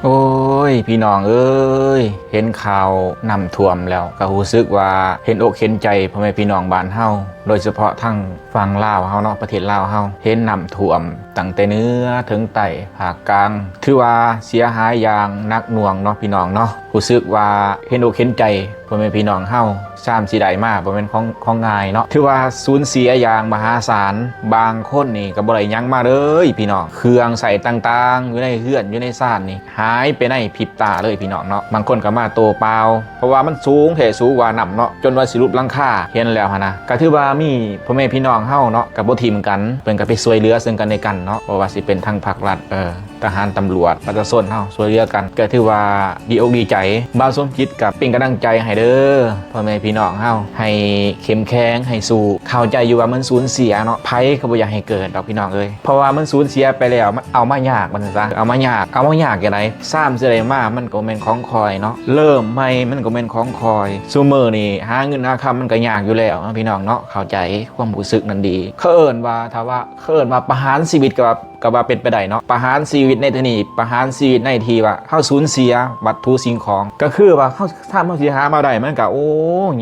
ໂອ້ຍ ພີ່ນ້ອງເອີຍ ເຫັນຂ່າວນ້ຳຖ້ວມແລ້ວ ກໍຮູ້ສຶກວ່າເຫັນອົກເຫັນໃຈພໍ່ແມ່ພີ່ນ້ອງບ້ານເຮົາ ໂດຍສະເພາະທາງຝັ່ງລາວເຮົາເນາະ ປະເທດລາວເຮົາ ເຫັນນ້ຳຖ້ວມຕັ້ງແຕ່ເໜືອເຖິງໃຕ້ ພາກກາງ ຖືວ່າເສຍຫາຍຢ່າງໜັກໜ່ວງເນາະ ພີ່ນ້ອງເນາະ. ຮູ້ສຶກວ່າເຫັນອົກເຫັນໃຈພໍ່ແມ່ພີ່ນ້ອງເຮົາ ຊາມຊິໄດ້ມາບໍ່ແມ່ນຂອງ ຂອງງ່າຍເນາະ ຖືວ່າສູນເສຍຢ່າງມະຫາສານ. ບາງຄົນນີ້ກໍບໍ່ໄດ້ຫຍັງມາເລີຍ ພີ່ນ້ອງ ເຄື່ອງໃຊ້ຕ່າງໆ ຢູ່ໃນເຮືອນຢູ່ໃນຊານນີ້ ຫາຍໄປໃນພິບຕາເລີຍ ພີ່ນ້ອງເນາະ. ບາງຄົນກໍມາໂຕເປົ່າ ເພາະວ່າມັນສູງແທ້ສູງວ່ານ້ຳເນາະ ຈົນວ່າຊິຫຼຸດຫຼັງຄາ. ເຫັນແລ້ວຫັ້ນນະ ກໍຖືວ່າມີພໍ່ແມ່ພີ່ນ້ອງເຮົາເນາະ ກໍບໍ່ຖິ້ມກັນ ເພິ່ນກໍໄປຊ່ວຍເຫຼືອເຊິ່ງກັນແລະກັນເນາະ ບໍ່ວ່າຊິເປັນທາງພາກລັດ ເອີ ທະຫານ ຕຳຫຼວດ ປະຊາຊົນເຮົາຊ່ວຍເຫຼືອກັນ ກໍຖືວ່າດີອົກດີໃຈ. ບ່າວສົມຈິດກໍເປັນກຳລັງໃຈໃຫ້ເດີ ພໍ່ແມ່ພີ່ນ້ອງເຮົາ ໃຫ້ເຂັ້ມແຂງ ໃຫ້ສູ້. ເຂົ້າໃຈຢູ່ວ່າມັນສູນເສຍເນາະ ໃຜກໍບໍ່ຢາກໃຫ້ເກີດດອກ ພີ່ນ້ອງເອີຍ ເພາະວ່າມັນສູນເສຍໄປແລ້ວ ມັນເອົາມາຍາກ ວ່າຊັ້ນຊະ ເອົາມາຍາກ. ເອົາມາຍາກຈັ່ງໃດ? ຊາມຊິໄດ້ມາ ມັນກໍແມ່ນຂອງຂ້ອຍເນາະ ເລີ່ມໃໝ່ ມັນກໍແມ່ນຂອງຂ້ອຍ. ຊຸມື້ນີ້ຫາເງິນຫາຄຳ ມັນກໍຍາກຢູ່ແລ້ວເນາະ ພີ່ນ້ອງເນາະ ເຂົ້າໃຈຄວາມຮູ້ສຶກນັ້ນດີ. ເຂົາເອີ້ນວ່າ ຖ້າວ່າ ເຂົາເອີ້ນວ່າປະຫານຊີວິດ ກໍວ່າ ກໍວ່າເປັນໄປໄດ້ເນາະ ປະຫານຊີວິດໃນທີ່ນີ້ ປະຫານຊີວິດໃນທີ່ວ່າເຮົາສູນເສຍວັດຖຸສິ່ງຂອງ ກໍຄືວ່າເຮົາ ຖ້າເຮົາຊິຫາມາໄດ້ ມັນກໍ ໂອ້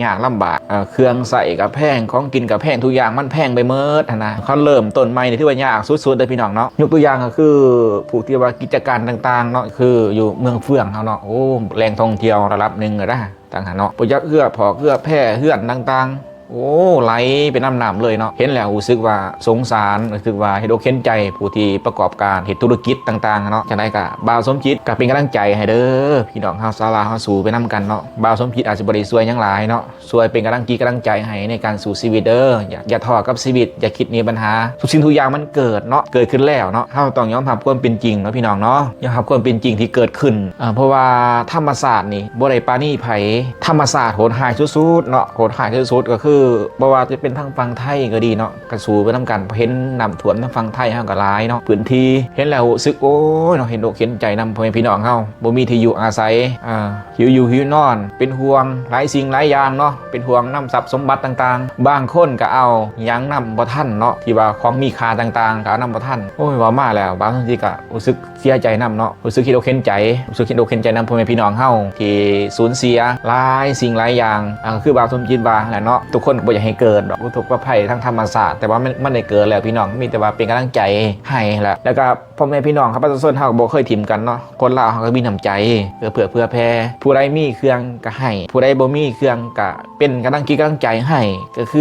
ຍາກລຳບາກ ເອີ ເຄື່ອງໃຊ້ກໍແພງ ຂອງກິນກໍແພງ ທຸກຢ່າງມັນແພງໄປໝົດຫັ້ນນະ. ຄັນເລີ່ມຕົ້ນໃໝ່ນີ້ ຖືວ່າຍາກສຸດໆເດີ ພີ່ນ້ອງເນາະ. ຍົກຕົວຢ່າງກໍຄື ພວກທີ່ວ່າກິດຈະການຕ່າງໆເນາະ ຄືຢູ່ເມືອງເຟືອງເຮົາເນາະ ໂອ້ ແຫຼ່ງທ່ອງທ່ຽວລະດັບໜຶ່ງເລີຍນະ ຕ່າງຫາກເນາະ ບໍ່ຈັກເອື້ອຜອກເອື້ອແພເຮືອນຕ່າງໆ ໂອ້ ໄຫຼໄປນຳນ້ຳເລີຍເນາະ. ເຫັນແລ້ວຮູ້ສຶກວ່າສົງສານ ຮູ້ສຶກວ່າເຫັນອົກເຫັນໃຈຜູ້ທີ່ປະກອບການເຮັດທຸລະກິດຕ່າງໆເນາະ. ຈັ່ງໃດກໍ ບ່າວສົມຈິດກໍເປັນກຳລັງໃຈໃຫ້ເດີ ພີ່ນ້ອງເຮົາ ຊາວລາວເຮົາ ສູ້ໄປນຳກັນເນາະ. ບ່າວສົມຈິດອາດຊິບໍ່ໄດ້ຊ່ວຍຫຍັງຫຼາຍເນາະ ຊ່ວຍເປັນກຳລັງຈິດກຳລັງໃຈໃຫ້ໃນການສູ້ຊີວິດເດີ. ຢ່າ ຢ່າທໍ້ກັບຊີວິດ ຢ່າຄິດໜີບັນຫາ ທຸກສິ່ງທຸກຢ່າງມັນເກີດເນາະ ເກີດຂຶ້ນແລ້ວເນາະ ເຮົາຕ້ອງຍອມຮັບຄວາມເປັນຈິງເນາະ ພີ່ນ້ອງເນາະ ຍອມຮັບຄວາມເປັນຈິງທີ່ເກີດຂຶ້ນ ເພາະວ່າທຳມະຊາດນີ້ບໍ່ໄດ້ປານີໃຜ ທຳມະຊາດໂຫດຮ້າຍສຸດໆເນາະ ໂຫດຮ້າຍທີ່ສຸດກໍຄື ບໍ່ວ່າຈະເປັນທາງຝັ່ງໄທກໍດີເນາະ ກໍສູ້ໄປນຳກັນ. ເຫັນນ້ຳຖ້ວມທາງຝັ່ງໄທເຮົາກໍຫຼາຍເນາະ ພື້ນທີ່ ເຫັນແລ້ວຮູ້ສຶກ ໂອ້ຍເນາະ ເຫັນອົກເຫັນໃຈນຳພໍ່ແມ່ພີ່ນ້ອງເຮົາ ບໍ່ມີທີ່ຢູ່ອາໄສ ອ່າ ຫິວຢູ່ຫິວນອນ ເປັນຫ່ວງຫຼາຍສິ່ງຫຼາຍຢ່າງເນາະ ເປັນຫ່ວງນຳຊັບສົມບັດຕ່າງໆ. ບາງຄົນກໍເອົາຫຍັງນຳບໍ່ທັນເນາະ ທີ່ວ່າຂອງມີຄ່າຕ່າງໆ ກໍເອົານຳບໍ່ທັນ. ໂອ້ຍ ເວົ້າມາແລ້ວ ບາງທີກໍຮູ້ສຶກເສຍໃຈນຳເນາະ ຮູ້ສຶກເຫັນອົກເຫັນໃຈ ຮູ້ສຶກເຫັນອົກເຫັນໃຈນຳພໍ່ແມ່ພີ່ນ້ອງເຮົາ ທີ່ສູນເສຍຫຼາຍສິ່ງຫຼາຍຢ່າງ. ອ່າ ຄືບ່າວສົມຈິດວ່າຫັ້ນແຫຼະເນາະ ທຸກຄົນກໍບໍ່ຢາກໃຫ້ເກີດດອກອຸທົກກະໄພທາງທຳມະຊາດ ແຕ່ວ່າມັນ ມັນໄດ້ເກີດແລ້ວ ພີ່ນ້ອງ ມີແຕ່ວ່າເປັນກຳລັງໃຈໃຫ້ແຫຼະ ແລ້ວກໍ ພໍ່ແມ່ພີ່ນ້ອງເຮົາ ປະຊາຊົນເຮົາກໍບໍ່ເຄີຍຖິ້ມກັນເນາະ ຄົນລາວເຮົາກໍມີນ້ຳໃຈ ເອື້ອເຟື້ອເຜື່ອແຜ່ ຜູ້ໃດມີເຄື່ອງກໍໃຫ້ ຜູ້ໃດບໍ່ມີເຄື່ອງກໍເປັນກຳລັງຈິດກຳລັງໃຈໃຫ້ ກໍຄື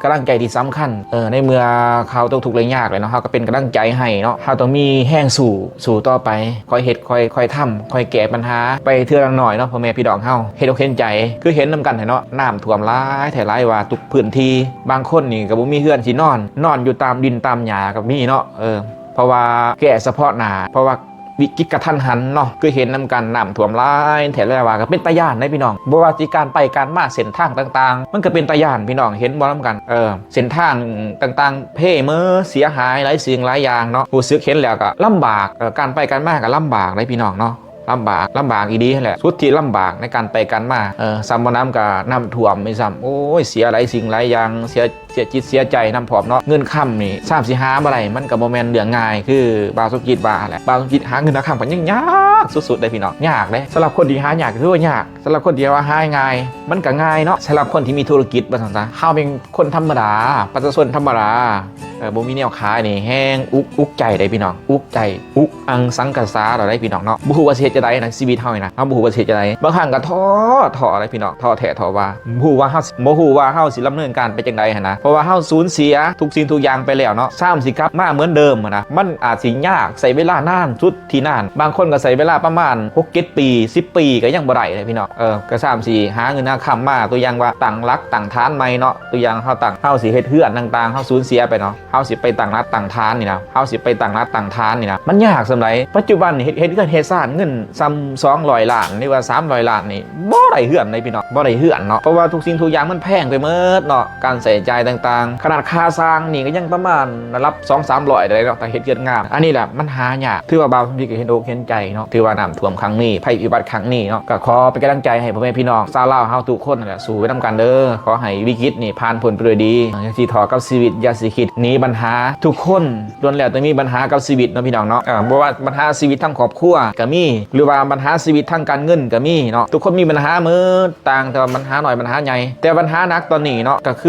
ກຳລັງໃຈທີ່ສຳຄັນ ເອີ ໃນເມື່ອເຂົາຕົກທຸກໄດ້ຍາກແລ້ວເນາະ ເຮົາກໍເປັນກຳລັງໃຈໃຫ້ເນາະ ເຮົາຕ້ອງມີແຮງສູ້ ສູ້ຕໍ່ໄປ ຄ່ອຍເຮັດ ຄ່ອຍ ຄ່ອຍທຳ ຄ່ອຍແກ້ບັນຫາໄປເທື່ອລະໜ້ອຍເນາະ ພໍ່ແມ່ພີ່ນ້ອງເຮົາ ເຫັນອົກເຫັນໃຈ ຄືເຫັນນຳກັນຫັ້ນເນາະ ນ້ຳຖ້ວມຫຼາຍແທ້ຫຼາຍວ່າທຸກພື້ນທີ່ ບາງຄົນນີ້ກໍບໍ່ມີເຮືອນຊິນອນ ນອນຢູ່ຕາມດິນຕາມຫຍ້າກໍມີເນາະ ເອີ ເພາະວ່າແກ້ສະເພາະໜ້າ ເພາະວ່າວິກິດກະທັນຫັນເນາະ ຄືເຫັນນຳກັນ ນ້ຳຖ້ວມຫຼາຍແທ້ຫຼາຍວ່າ ກໍເປັນຕາຢ້ານເດ້ພີ່ນ້ອງ ບໍ່ວ່າຊິການໄປການມາ ເສັ້ນທາງຕ່າງໆ ມັນກໍເປັນຕາຢ້ານພີ່ນ້ອງ ເຫັນບໍ່ນຳກັນ ເອີ ເສັ້ນທາງຕ່າງໆເພເໝີ ເສຍຫາຍຫຼາຍສິ່ງຫຼາຍຢ່າງເນາະ ຮູ້ສຶກເຫັນແລ້ວກໍລຳບາກ ເອີ ການໄປການມາກໍລຳບາກເດ້ພີ່ນ້ອງເນາະ ລຳບາກ ລຳບາກອີ່ຫຼີຫັ້ນແຫຼະ ສຸດທີ່ລຳບາກໃນການໄປການມາ ເອີ ສ່ຳບໍ່ໜຳກໍນ້ຳຖ້ວມອີກຊ້ຳ ໂອ້ຍ ເສຍຫຼາຍສິ່ງຫຼາຍຢ່າງ ເສຍ ເສຍຈິດເສຍໃຈນຳພ້ອມເນາະ ເງິນຄຳນີ້ຊາມຊິຫາບໍ່ໄດ້ ມັນກໍບໍ່ແມ່ນເລື່ອງງ່າຍ ຄືບ່າວສົມຈິດວ່າຫັ້ນແຫຼະ ບ່າວສົມຈິດຫາເງິນຫາຄຳກໍຍັງຍາກສຸດໆເດ້ພີ່ນ້ອງ ຍາກເດ້ ສຳລັບຄົນທີ່ຫາຍາກກໍຖືວ່າຍາກ ສຳລັບຄົນທີ່ວ່າຫາງ່າຍ ມັນກໍງ່າຍເນາະ ສຳລັບຄົນທີ່ມີທຸລະກິດວ່າຊັ້ນຊະ ເຮົາເປັນຄົນທຳມະດາ ປະຊາຊົນທຳມະດາ ເອີ ບໍ່ມີແນວຂາຍນີ້ແຮງອຸກ ອຸກໃຈເດ້ພີ່ນ້ອງ ອຸກໃຈ ອຸກອັງສັງກະສາແລ້ວເດ້ພີ່ນ້ອງເນາະ ບໍ່ຮູ້ວ່າຊິເຮັດຈັ່ງໃດນະ ຊີວິດເຮົານີ້ນະ ເຮົາບໍ່ຮູ້ວ່າຊິເຮັດຈັ່ງໃດ ບາງຄັ້ງກໍທໍ້ ທໍ້ເດ້ພີ່ນ້ອງ ທໍ້ແທ້ທໍ້ວ່າ ບໍ່ຮູ້ວ່າເຮົາ ບໍ່ຮູ້ວ່າເຮົາຊິດຳເນີນການໄປຈັ່ງໃດຫັ້ນນະ ເພາະວ່າເຮົາສູນເສຍທຸກສິ່ງທຸກຢ່າງໄປແລ້ວເນາະ ຊ້ຳຊິກັບມາເໝືອນເດີມຫັ້ນນະ ມັນອາດຊິຍາກ ໃຊ້ເວລານານ ສຸດທີ່ນານ ບາງຄົນກໍໃຊ້ເວລາປະມານຫົກເຈັດປີ ສິບປີກໍຍັງບໍ່ໄດ້ເດ້ພີ່ນ້ອງ ເອີ ກໍຊ້ຳຊິຫາເງິນຫາຄຳມາ ຕົວຢ່າງວ່າຕັ້ງຫຼັກຕັ້ງຖານໃໝ່ເນາະ ຕົວຢ່າງເຮົາຕັ້ງ ເຮົາຊິເຮັດເຮືອນຕ່າງໆ ເຮົາສູນເສຍໄປເນາະ ເຮົາຊິໄປຕັ້ງຫຼັກຕັ້ງຖານນີ້ນະ ເຮົາຊິໄປຕັ້ງຫຼັກຕັ້ງຖານນີ້ນະ ມັນຍາກສ່ຳໃດ ປັດຈຸບັນນີ້ເຮັດ ເຮັດເຮືອນເຮັດຊານເງິນສ່ຳສອງຮ້ອຍລ້ານ ຫຼືວ່າສາມຮ້ອຍລ້ານນີ້ ບໍ່ໄດ້ເຮືອນເດ້ພີ່ນ້ອງ ບໍ່ໄດ້ເຮືອນເນາະ ເພາະວ່າທຸກສິ່ງທຸກຢ່າງມັນແພງໄປໝົດເນາະ ການໃຊ້ຈ່າຍ ຕ່າງໆ. ຂະໜາດຄ່າສ້າງນີ້ກໍຍັງປະມານລະດັບສອງສາມຮ້ອຍໄດ້ເນາະ ຖ້າເຮັດເຮືອນງາມ. ອັນນີ້ແຫຼະມັນຫາຍາກ. ຖືວ່າບ່າວສົມຈິດກໍເຫັນອົກເຫັນໃຈເນາະ ຖືວ່ານ້ຳຖ້ວມຄັ້ງນີ້ ໄພພິບັດຄັ້ງນີ້ເນາະ ກໍຂໍເປັນກຳລັງໃຈໃຫ້ພໍ່ແມ່ພີ່ນ້ອງຊາວລາວເຮົາທຸກຄົນນັ້ນແຫຼະ ສູ້ໄປນຳກັນເດີ. ຂໍໃຫ້ວິກິດນີ້ຜ່ານພົ້ນໄປດ້ວຍດີ. ຢ່າຊິທໍ້ກັບຊີວິດ, ຢ່າຊິຄິດໜີບັນຫາ. ທຸກຄົນລ້ວນແລ້ວແຕ່ມີບັນຫາກັບຊີວິດເນາະ ພີ່ນ້ອງເນາະ. ເອີ ບໍ່ວ່າບັນຫາຊີວິດທາງຄອບຄົວກໍມີ ຫຼືວ່າບັນຫາຊີວິດທາງການເງິນກໍມີເນາະ. ທຸກຄົນມີບັນຫາໝົດ ຕ່າງແຕ່ວ່າບັນຫານ້ອຍບັນຫາໃຫຍ່. ແຕ່ບັນຫາໜັກຕອນນີ້ເນາະ ກໍຄື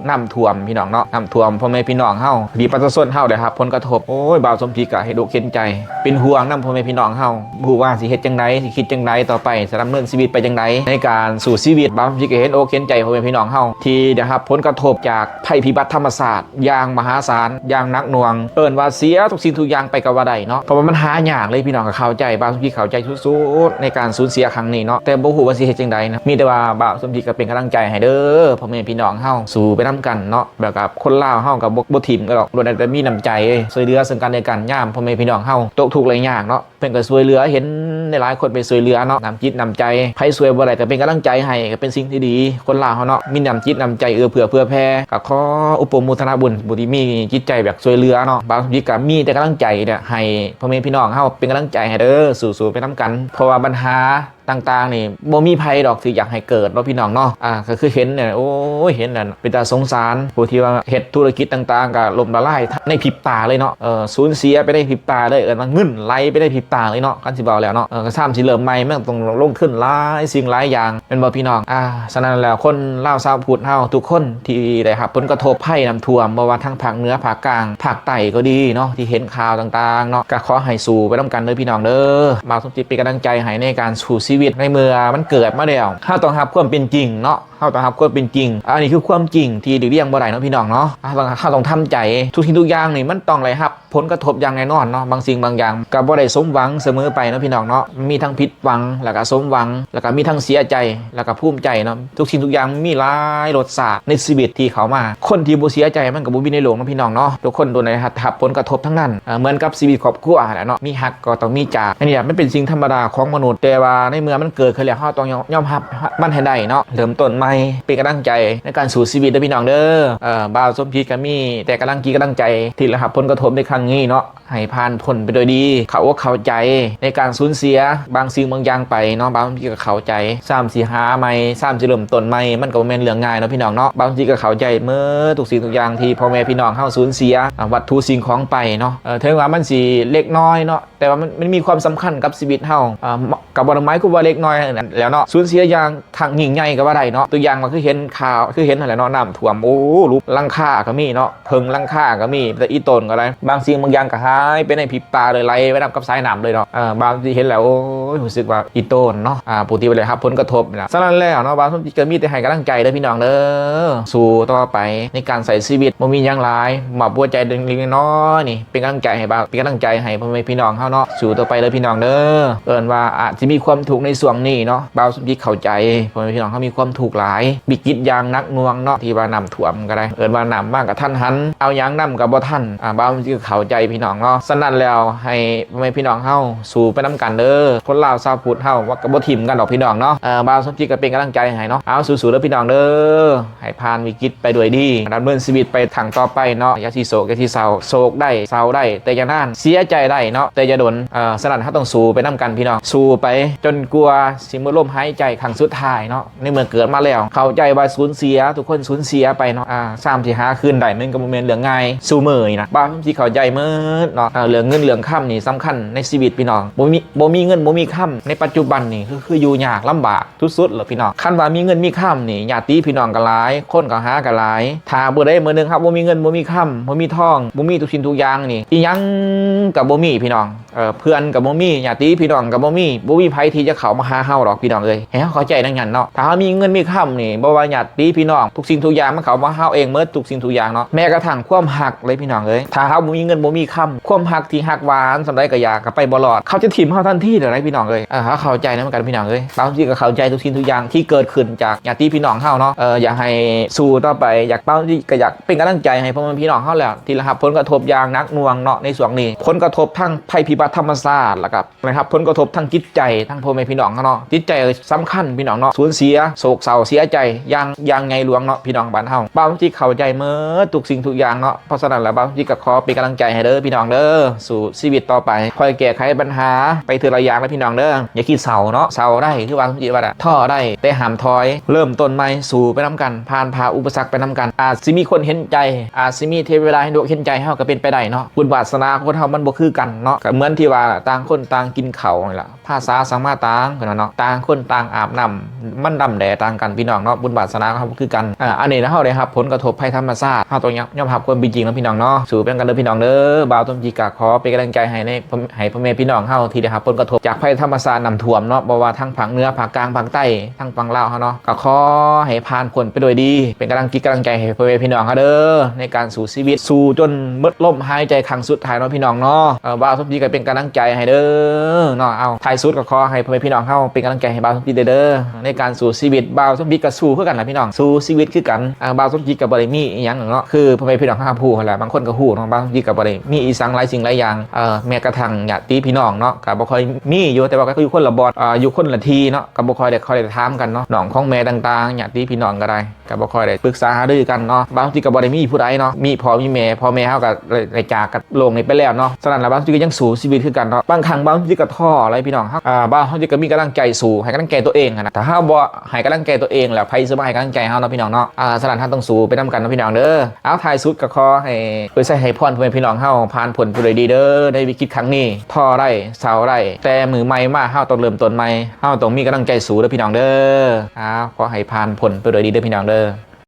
ນ້ຳຖ້ວມ ພີ່ນ້ອງເນາະ. ນ້ຳຖ້ວມ ພໍ່ແມ່ພີ່ນ້ອງເຮົາ ທີ່ປະຊາຊົນເຮົາໄດ້ຮັບຜົນກະທົບ. ໂອ້ຍ ບ່າວສົມຈິດກໍເຫັນອົກເຫັນໃຈ ເປັນຫ່ວງນຳພໍ່ແມ່ພີ່ນ້ອງເຮົາ. ບໍ່ຮູ້ວ່າຊິເຮັດຈັ່ງໃດ ຊິຄິດຈັ່ງໃດຕໍ່ໄປ ຊິດຳເນີນຊີວິດໄປຈັ່ງໃດ ໃນການສູ້ຊີວິດ. ບ່າວສົມຈິດກໍເຫັນອົກເຫັນໃຈພໍ່ແມ່ພີ່ນ້ອງເຮົາ ທີ່ໄດ້ຮັບຜົນກະທົບຈາກໄພພິບັດທຳມະຊາດຢ່າງມະຫາສານ ຢ່າງໜັກໜ່ວງ. ເອີ້ນວ່າເສຍທຸກສິ່ງທຸກຢ່າງໄປກໍວ່າໄດ້ເນາະ ເພາະວ່າມັນຫາຍາກເລີຍ ພີ່ນ້ອງກໍເຂົ້າໃຈ. ບ່າວສົມຈິດເຂົ້າໃຈສຸດໆ ໃນການສູນເສຍຄັ້ງນີ້ເນາະ ແຕ່ບໍ່ຮູ້ວ່າຊິເຮັດຈັ່ງໃດນະ. ມີແຕ່ວ່າບ່າວສົມຈິດກໍເປັນກຳລັງໃຈໃຫ້ເດີ ພໍ່ແມ່ພີ່ນ້ອງເຮົາ ສູ້ໄປນຳກັນເນາະ. ແບບກັບຄົນລາວເຮົາກໍບໍ່ ບໍ່ຖິ້ມກັນດອກ ລ້ວນແຕ່ມີນ້ຳໃຈ ຊ່ວຍເຫຼືອເຊິ່ງກັນແລະກັນ ຍາມພໍ່ແມ່ພີ່ນ້ອງເຮົາຕົກທຸກໄລຍາກເນາະ. ເພິ່ນກໍຊ່ວຍເຫຼືອ ເຫັນຫຼາຍໆຄົນໄປຊ່ວຍເຫຼືອເນາະ ນ້ຳຈິດນ້ຳໃຈ. ໃຜຊ່ວຍບໍ່ໄດ້ກໍເປັນກຳລັງໃຈໃຫ້ ກໍເປັນສິ່ງທີ່ດີ. ຄົນລາວເຮົາເນາະ ມີນ້ຳຈິດນ້ຳໃຈເອື້ອເຟື້ອເຜື່ອແຜ່ ກໍຂໍອະນຸໂມທະນາບຸນຜູ້ທີ່ມີຈິດໃຈແບບຊ່ວຍເຫຼືອເນາະ. ບ່າວສົມຈິດກໍມີແຕ່ກຳລັງໃຈແຫຼະ ໃຫ້ພໍ່ແມ່ພີ່ນ້ອງເຮົາເປັນກຳລັງໃຈໃຫ້ເດີ ສູ້ໆໄປນຳກັນ. ເພາະວ່າບັນຫາຕ່າງໆນີ້ ບໍ່ມີໃຜດອກທີ່ຢາກໃຫ້ເກີດເນາະ ພີ່ນ້ອງເນາະ. ອ່າ ກໍຄືເຫັນນີ້ ໂອ້ຍ ເຫັນນັ້ນ ເປັນຕາສົງສານ ຜູ້ທີ່ວ່າເຮັດທຸລະກິດຕ່າງໆກໍລົ້ມລະລາຍໃນພິບຕາເລີຍເນາະ. ເອີ ສູນເສຍໄປໃນພິບຕາເລີຍ ເອີ້ນວ່າເງິນໄຫຼໄປໃນພິບຕາເລີຍເນາະ. ຄັນຊິເວົ້າແລ້ວເນາະ ເອີ ກໍຊ້ຳຊິເລີ່ມໃໝ່ ມັນຕ້ອງລົງທຶນຫຼາຍສິ່ງຫຼາຍຢ່າງ ແມ່ນບໍ່ ພີ່ນ້ອງ? ອ່າ ສະນັ້ນແລ້ວ ຄົນລາວຊາວພຸດເຮົາທຸກຄົນທີ່ໄດ້ຮັບຜົນກະທົບໄພນ້ຳຖ້ວມ ບໍ່ວ່າທາງພາກເໜືອ ພາກກາງ ພາກໃຕ້ກໍດີເນາະ ທີ່ເຫັນຂ່າວຕ່າງໆເນາະ ກໍຂໍໃຫ້ສູ້ໄປນຳກັນເດີ ພີ່ນ້ອງເດີ. ບ່າວສົມຈິດເປັນກຳລັງໃຈໃຫ້ໃນການສູ້ຊີວິດ ໃນເມື່ອມັນເກີດມາແລ້ວ ເຮົາຕ້ອງຮັບຄວາມເປັນຈິງເນາະ ເຮົາຕ້ອງຮັບຄວາມເປັນຈິງ. ອັນນີ້ຄືຄວາມຈິງທີ່ຫຼີກລ່ຽງບໍ່ໄດ້ເນາະ ພີ່ນ້ອງເນາະ. ເຮົາຕ້ອງ ເຮົາຕ້ອງທຳໃຈ ທຸກສິ່ງທຸກຢ່າງນີ້ມັນຕ້ອງໄດ້ຮັບຜົນກະທົບຢ່າງແນ່ນອນເນາະ. ບາງສິ່ງບາງຢ່າງກໍບໍ່ໄດ້ສົມຫວັງສະເໝີໄປເນາະ ພີ່ນ້ອງເນາະ. ມີທັງຜິດຫວັງ ແລ້ວກໍສົມຫວັງ ແລ້ວກໍມີທັງເສຍໃຈ ແລ້ວກໍພູມໃຈເນາະ. ທຸກສິ່ງທຸກຢ່າງມີຫຼາຍລົດຊາດໃນຊີວິດທີ່ເຂົ້າມາ. ຄົນທີ່ບໍ່ເສຍໃຈມັນກໍບໍ່ມີໃນໂລກເນາະ ພີ່ນ້ອງເນາະ. ທຸກຄົນໂດນໄດ້ຮັບຜົນກະທົບທັງນັ້ນ ເໝືອນກັບຊີວິດຄອບຄົວຫັ້ນແຫຼະເນາະ ມີຮັກ ກໍຕ້ອງມີຈາກ. ອັນນີ້ແຫຼະ ມັນເປັນສິ່ງທຳມະດາຂອງມະນຸດ ແຕ່ວ່າໃນເມື່ອມັນເກີດຂຶ້ນແລ້ວ ເຮົາຕ້ອງຍອມ ຍອມຮັບມັນໃຫ້ໄດ້ເນາະ. ເລີ່ມຕົ້ນໃໝ່ ເປັນກຳລັງໃຈໃນການສູ້ຊີວິດເດີ ພີ່ນ້ອງເດີ. ເອີ ບ່າວສົມຈິດກໍມີແຕ່ກຳລັງຈິດກຳລັງໃຈ ທີ່ໄດ້ຮັບຜົນກະທົບໃນຄັ້ງນີ້ເນາະ ໃຫ້ຜ່ານພົ້ນໄປໂດຍດີ. ເຂົ້າອົກເຂົ້າໃຈໃນການສູນເສຍບາງສິ່ງບາງຢ່າງໄປເນາະ ບ່າວສົມຈິດກໍເຂົ້າໃຈ. ຊ້ຳຊິຫາໃໝ່ ຊ້ຳຊິເລີ່ມຕົ້ນໃໝ່ ມັນກໍບໍ່ແມ່ນເລື່ອງງ່າຍເນາະ ພີ່ນ້ອງເນາະ. ບ່າວສົມຈິດກໍເຂົ້າໃຈໝົດທຸກສິ່ງທຸກຢ່າງທີ່ພໍ່ແມ່ພີ່ນ້ອງເຮົາສູນເສຍ ອ່າ ວັດຖຸສິ່ງຂອງໄປເນາະ. ເອີ ເຖິງວ່າມັນຊິເລັກນ້ອຍເນາະ ແຕ່ວ່າມັນ ມັນມີຄວາມສຳຄັນກັບຊີວິດເຮົາ. ອ່າ ກໍບໍ່ໄດ້ໝາຍຄວາມວ່າເລັກນ້ອຍແລ້ວເນາະ ສູນເສຍຢ່າງຄັ້ງຍິ່ງໃຫຍ່ກໍວ່າໄດ້ເນາະ. ຕົວຢ່າງວ່າຄືເຫັນຂ່າວ ຄືເຫັນຫັ້ນແຫຼະເນາະ ນ້ຳຖ້ວມ ໂອ້ ລຸບຫຼັງຄາກໍມີເນາະ ເພິ່ງຫຼັງຄາກໍມີ ແຕ່ອີ່ໂຕນກໍໄດ້ ບາງສິ່ງບາງຢ່າງກໍຫາຍໄປໃນພິບຕາເລີຍ ໄຫຼໄປນຳກັບສາຍນ້ຳເລີຍເນາະ. ເອີ ບາງທີ່ເຫັນແລ້ວ ໂອ້ຍ ຮູ້ສຶກວ່າອີ່ໂຕນເນາະ ອ່າ ຜູ້ທີ່ໄດ້ຮັບຜົນກະທົບນີ້ນະ. ສະນັ້ນແລ້ວເນາະ ບ່າວສົມຈິດກໍມີແຕ່ໃຫ້ກຳລັງໃຈເດີ ພີ່ນ້ອງເດີ ສູ້ຕໍ່ໄປໃນການໃຊ້ຊີວິດ ບໍ່ມີຫຍັງຫຼາຍ ມອບຫົວໃຈເລັກໆນ້ອຍໆນີ້ ເປັນກຳລັງໃຈໃຫ້ບ່າວ ເປັນກຳລັງໃຈໃຫ້ພໍ່ແມ່ພີ່ນ້ອງເຮົາເນາະ ສູ້ຕໍ່ໄປເດີ ພີ່ນ້ອງເດີ. ເອີ້ນວ່າອາດຊິມີຄວາມທຸກໃນຊ່ວງນີ້ເນາະ ບ່າວສົມຈິດເຂົ້າໃຈ ພໍ່ແມ່ພີ່ນ້ອງເຮົາມີຄວາມທຸກຫຼາຍ ວິກິດຢ່າງໜັກໜ່ວງເນາະ ທີ່ວ່ານ້ຳຖ້ວມກໍໄດ້ ເອີ້ນວ່ານ້ຳມາກະທັນຫັນ ເອົາຫຍັງນຳກໍບໍ່ທັນ. ອ່າ ບ່າວສົມຈິດເຂົ້າໃຈ ພີ່ນ້ອງເນາະ. ສະນັ້ນແລ້ວ ໃຫ້ພໍ່ແມ່ພີ່ນ້ອງເຮົາສູ້ໄປນຳກັນເດີ ຄົນລາວຊາວພຸດເຮົາ ວ່າກໍບໍ່ຖິ້ມກັນດອກ ພີ່ນ້ອງເນາະ. ເອີ ບ່າວສົມຈິດກໍເປັນກຳລັງໃຈໃຫ້ເນາະ ເອົາ ສູ້ໆເດີ ພີ່ນ້ອງເດີ ໃຫ້ຜ່ານວິກິດໄປດ້ວຍດີ ດຳເນີນຊີວິດໄປຄັ້ງຕໍ່ໄປເນາະ. ຢ່າຊິໂສກ ຢ່າຊິເສົ້າ ໂສກໄດ້ ເສົ້າໄດ້ ແຕ່ຢ່ານານ. ເສຍໃຈໄດ້ເນາະ ແຕ່ຢ່າດົນ. ເອີ ສະນັ້ນເຮົາຕ້ອງສູ້ໄປນຳກັນ ພີ່ນ້ອງ ສູ້ໄປຈົນກວ່າຊິໝົດລົມຫາຍໃຈຄັ້ງສຸດທ້າຍເນາະ. ໃນເມື່ອເກີດມາແລ້ວ ເຂົ້າໃຈວ່າສູນເສຍ ທຸກຄົນສູນເສຍໄປເນາະ. ອ່າ ຊ້ຳຊິຫາຄືນໄດ້ ມັນກໍບໍ່ແມ່ນເລື່ອງງ່າຍຊຸມື້ນີ້ນະ ບ່າວສົມຈິດເຂົ້າໃຈໝົດເນາະ. ເອີ ເລື່ອງເງິນເລື່ອງຄຳນີ້ສຳຄັນໃນຊີວິດ ພີ່ນ້ອງ ບໍ່ມີ ບໍ່ມີເງິນບໍ່ມີຄຳໃນປັດຈຸບັນນີ້ ຄື ຄືຢູ່ຍາກລຳບາກ ສຸດໆແລ້ວ ພີ່ນ້ອງ. ຄັນວ່າມີເງິນມີຄຳນີ້ ຍາດຕິພີ່ນ້ອງກໍຫຼາຍ ຄົນກໍຫາກໍຫຼາຍ. ຖ້າມື້ໃດມື້ໜຶ່ງເຮົາບໍ່ມີເງິນບໍ່ມີຄຳ ບໍ່ມີທອງ ບໍ່ມີທຸກສິ່ງທຸກຢ່າງນີ້ ອີ່ຫຍັງກໍບໍ່ມີ ພີ່ນ້ອງ. ເອີ ເພື່ອນກໍບໍ່ມີ ຍາດຕິພີ່ນ້ອງກໍບໍ່ມີ ບໍ່ມີໃຜທີ່ຈະເຂົ້າມາຫາເຮົາດອກ ພີ່ນ້ອງເອີຍ ໃຫ້ເຮົາເຂົ້າໃຈດັ່ງນັ້ນເນາະ. ຖ້າເຮົາມີເງິນມີຄຳນີ້ ບໍ່ວ່າຍາດຕິພີ່ນ້ອງ ທຸກສິ່ງທຸກຢ່າງມັນເຂົ້າມາຫາເຮົາເອງໝົດ ທຸກສິ່ງທຸກຢ່າງເນາະ ແມ້ກະທັ່ງຄວາມຮັກເລີຍ ພີ່ນ້ອງເອີຍ. ຖ້າເຮົາບໍ່ມີເງິນບໍ່ມີຄຳ ຄວາມຮັກທີ່ຮັກຫວານສ່ຳໃດກໍຢາກ ກໍໄປບໍ່ລອດ ເຂົາຈະຖິ້ມເຮົາທັນທີເລີຍ ພີ່ນ້ອງເອີຍ. ເອີ ເຮົາເຂົ້າໃຈນຳກັນ ພີ່ນ້ອງເອີຍ ບາງທີກໍເຂົ້າໃຈທຸກສິ່ງທຸກຢ່າງທີ່ເກີດຂຶ້ນຈາກຍາດຕິພີ່ນ້ອງເຮົາເນາະ. ເອີ ຢາກໃຫ້ສູ້ຕໍ່ໄປ ຢາກ ບາງທີກໍຢາກເປັນກຳລັງໃຈໃຫ້ພໍ່ແມ່ພີ່ນ້ອງເຮົາແຫຼະ ທີ່ໄດ້ຮັບຜົນກະທົບຢ່າງໜັກໜ່ວງເນາະ ໃນຊ່ວງນີ້ ຜົນກະທົບທາງໄພພິບັດທຳມະຊາດ ແລ້ວກໍໄດ້ຮັບຜົນກະທົບທາງຈິດໃຈ ທັງພໍ່ແມ່ ພີ່ນ້ອງເຮົາເນາະ. ຈິດໃຈສຳຄັນພີ່ນ້ອງເນາະ, ສູນເສຍ ໂສກເສົ້າເສຍໃຈຢ່າງ ຢ່າງໃຫຍ່ຫຼວງເນາະ ພີ່ນ້ອງບ້ານເຮົາ. ບ່າວສົມຈິດເຂົ້າໃຈໝົດທຸກສິ່ງທຸກຢ່າງເນາະ. ເພາະສະນັ້ນລະ ບ່າວສົມຈິດກໍຂໍເປັນກຳລັງໃຈໃຫ້ເດີພີ່ນ້ອງເດີ, ສູ້ຊີວິດຕໍ່ໄປ ຄ່ອຍແກ້ໄຂບັນຫາໄປເທື່ອລະຢ່າງເດີພີ່ນ້ອງເດີ. ຢ່າຄິດເສົ້າເນາະ, ເສົ້າໄດ້ ຄືວ່າສົມຈິດວ່າ ທໍ້ໄດ້ ແຕ່ຫ້າມຖອຍ, ເລີ່ມຕົ້ນໃໝ່ ສູ້ໄປນຳກັນ, ຜ່ານຜ່າອຸປະສັກໄປນຳກັນ. ອາດຊິມີຄົນເຫັນໃຈ, ອາດຊິມີເທວະດາເຫັນອົກເຫັນໃຈເຮົາກໍເປັນໄປໄດ້ເນາະ. ບຸນວາດສະໜາຄົນເຮົາມັນບໍ່ຄືກັນເນາະ, ກໍເໝືອນທີ່ວ່າຕ່າງຄົນຕ່າງກິນເຂົ້ານີ້ລະ. ພາສາສັງມາຕາງ ເພິ່ນວ່າເນາະ, ຕ່າງຄົນຕ່າງອາບນ້ຳ ມັນດຳແດ່ຕ່າງກັນ ພີ່ນ້ອງເນາະ, ບຸນວາດສະໜາເຮົາບໍ່ຄືກັນ. ອາ ອັນນີ້ນະ ເຮົາໄດ້ຮັບຜົນກະທົບໄພທຳມະຊາດ, ເຮົາຕ້ອງຍອມ ຍອມຮັບຄວາມເປັນຈິງເນາະ ພີ່ນ້ອງເນາະ. ສູ້ໄປນຳກັນເດີພີ່ນ້ອງເດີ. ບ່າວສົມຈິດກະຂໍເປັນກຳລັງໃຈໃຫ້ໃນ ໃຫ້ພໍ່ແມ່ພີ່ນ້ອງເຮົາທີ່ໄດ້ຮັບຜົນກະທົບຈາກໄພທຳມະຊາດນ້ຳຖ້ວມເນາະ, ບໍ່ວ່າທາງພາກເໜືອ ພາກກາງ ພາກໃຕ້ ທາງຝັ່ງລາວເຮົາເນາະ, ກໍຂໍໃຫ້ຜ່ານພົ້ນໄປໂດຍດີ. ເປັນກຳລັງຈິດກຳລັງໃຈໃຫ້ພໍ່ແມ່ພີ່ນ້ອງເຮົາເດີ ໃນການສູ້ຊີວິດ, ສູ້ຈົນໝົດລົມຫາຍໃຈຄັ້ງສຸດທ້າຍເນາະ ພີ່ນ້ອງເນາະ. ເອີ ບ່າວສົມຈິດກໍເປັນກຳລັງໃຈໃຫ້ເດີເນາະ. ເອົາ ທ້າຍສຸດກໍຂໍໃຫ້ພໍ່ແມ່ພີ່ນ້ອງເຮົາເປັນກຳລັງໃຈໃຫ້ບ່າວສົມຈິດເດີ ໃນການສູ້ຊີວິດ. ບ່າວສົມຈິດກໍສູ້ຄືກັນລະພີ່ນ້ອງ, ສູ້ຊີວິດຄືກັນ. ອາ ບ່າວສົມຈິດກໍບໍ່ໄດ້ມີອີ່ຫຍັງເນາະ, ຄືພໍ່ແມ່ພີ່ນ້ອງເຮົາຮູ້ຫັ້ນລະ, ບາງຄົນກໍຮູ້ເນາະ, ບ່າວສົມຈິດກໍບໍ່ໄດ້ມີອີ່ສັງຫຼາຍສິ່ງຫຼາຍຢ່າງ. ເອີ ແມ້ກະທັ່ງຍາດຕິພີ່ນ້ອງເນາະ ກໍບໍ່ຄ່ອຍມີຢູ່, ແຕ່ວ່າກໍຢູ່ຄົນລະບ່ອນ ເອີ ຢູ່ຄົນລະທີ່ເນາະ, ກໍບໍ່ຄ່ອຍໄດ້ ຄ່ອຍໄດ້ຖາມກັນເນາະ. ນ້ອງຂອງແມ່ຕ່າງໆ ຍາດຕິພີ່ນ້ອງກໍໄດ້ ກໍບໍ່ຄ່ອຍໄດ້ປຶກສາຫາລືກັນເນາະ. ບາງທີກໍບໍ່ໄດ້ມີຜູ້ໃດເນາະ, ມີພໍ່ມີແມ່, ພໍ່ແມ່ເຮົາກໍໄດ້ ໄດ້ຈາກກັນໂລກນີ້ໄປແລ້ວເນາະ. ສະນັ້ນລະ ບາງທີກໍຍັງສູ້ຊີວິດຄືກັນເນາະ. ບາງຄັ້ງບາງທີກໍທໍ້ຫຼາຍພີ່ນ້ອງ. ເຮົາ ອາ ບາງທີກໍມີກຳລັງໃຈສູ້, ໃຫ້ກຳລັງໃຈຕົວເອງຫັ້ນນະ. ຖ້າເຮົາບໍ່ໃຫ້ກຳລັງໃຈຕົວເອງແລ້ວ ໃຜຊິມາໃຫ້ກຳລັງໃຈເຮົາເນາະ ພີ່ນ້ອງເນາະ? ອາ ສະນັ້ນເຮົາຕ້ອງສູ້ໄປນຳກັນເນາະ ພີ່ນ້ອງເດີ. ເອົາ ທ້າຍສຸດກໍຂໍໃຫ້ ເອີ ໃສ່ໃຫ້ພອນພໍ່ແມ່ພີ່ນ້ອງເຮົາຜ່ານພົ້ນໄປດ້ວຍດີເດີ ໃນວິກິດຄັ້ງນີ້. ທໍ້ໄດ້ ເສົ້າໄດ້ ແຕ່ມື້ໃໝ່ມາເຮົາຕ້ອງເລີ່ມຕົ້ນໃໝ່, ເຮົາຕ້ອງມີກຳລັງໃຈສູ້ເດີ ພີ່ນ້ອງເດີ. ເອົາ ຂໍໃຫ້ຜ່ານພົ້ນໄປດ້ວຍດີເດີ ພີ່ນ້ອງເດີ.